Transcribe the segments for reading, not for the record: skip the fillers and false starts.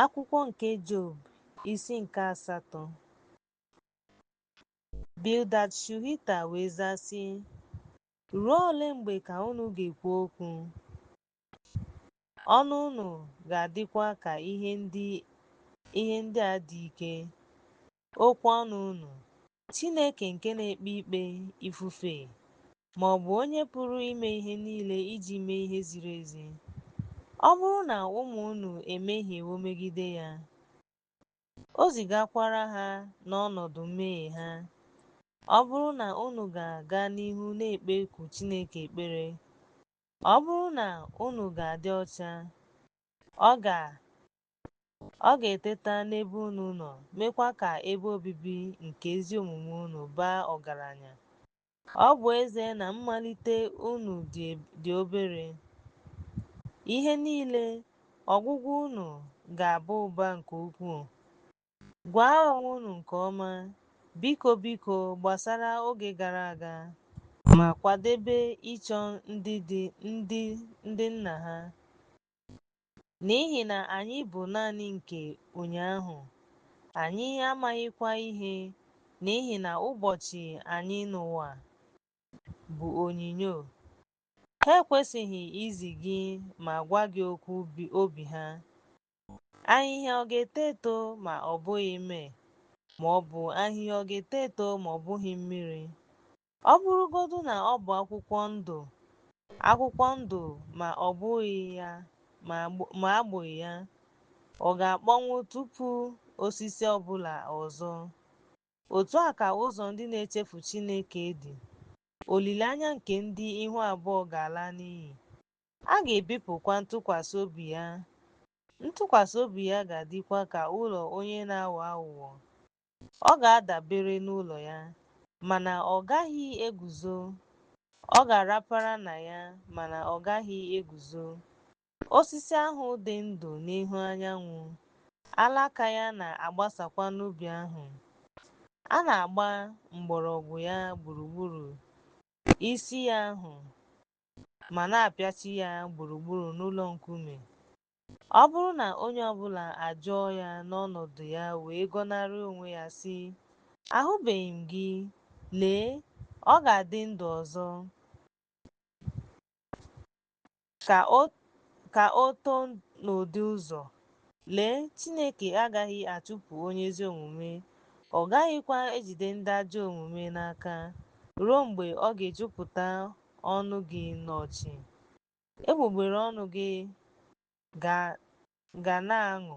Akwụkwọ nke Job, isi nke asatọ. Bildad Shuhita wee zaa sị, Ruo ole mgbe ka unu ga-ekwu okwu? Ọnụ unu ga-adịkwa ka ihe ndị a dị ike, okwu ọnụ unu. Chineke nke na-ekpe ikpe ifufe, ma ọ bụ onye pụrụ ime ihe niile iji mee ihe ziri ezi. Ọ bụrụ na ụmụ unu emehiewo megide ya, o zigakwara ha n'ọnọdụ mmehie ha. Ọ bụrụ na unu ga-aga n'ihu na-ekpeku Chineke ekpere, ọ bụrụ na unu ga-adị ọcha, ọ ga-eteta n'ebe unu nọ, meekwa ka ebe obibi nke ezi omume unu baa ọgaranya. Ọ bụ ezie na mmalite unu dị obere, ihe niile, ọgwụgwụ unu ga-aba ụba nke ukwuu. Gwa onwe unu nke ọma, biko biko gbasara oge gara aga, ma kwadebe ịchọ ndị nna ha. N'ihi na anyị bụ naanị nke ụnyaahụ, anyị amaghịkwa ihe, n'ihi na ụbọchị anyị n'ụwa bụ onyinyo. Ha ekwesịghị izi gị ma gwa gị okwu obi ha. Ahịhịa ọ ga-eto eto ma ọ bụghị mee, ma ọ bụ ahịhịa ọ ga-eto eto ma ọ bụghị mmiri? Ọ bụrụgodu na ọ bụ akwụkwọ ndụ akwụkwọ ndụ ma ọ bụghị ya ma agbụghị ya, ọ ga-akpọnwụ tupu osisi ọ bụla ọzọ. Otu a ka ụzọ ndị na-echefu Chineke dị. Olileanya nke ndị ihu abụọ ga-ala n'iyi. A ga-ebipụkwa ntụkwasị obi ya. Ntụkwasị obi ya ga-adịkwa ka ụlọ onye na-aghọ aghụghọ. Ọ ga-adabere n'ụlọ ya, mana ọ gaghị eguzo. Ọ ga-arapara na ya, mana ọ gaghị eguzo. Osisi ahụ dị ndụ n'ihu anyanwụ, alaka ya na-agbasakwa n'ubi ahụ. A na-agba mgbọrọgwụ ya gburugburu isi ya ahụ ma na-apịachi ya gburugburu n'ụlọ nkume. Ọ bụrụ na onye ọ bụla ajụọ ya n'ọnọdụ ya wee gọnarị onwe ya sị, Ahụbeghị m gị, lee, ọ ga-adị ndụ ọzọ, ka o too n'ụdị ụzọ. Lee, Chineke agaghị achụpụ onye ezi omume, ọ gaghịkwa ejide ndị ajọ omume n'aka, ruo mgbe ọ ga-ejupụta ọnụ gị n'ọchị, egbugbere ọnụ gị ga na-aṅụ.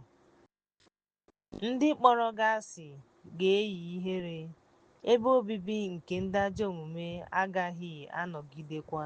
Ndị kpọrọ gị asị ga-eyi ihere, ebe obibi nke ndị ajọ omume agaghị anọgidekwa.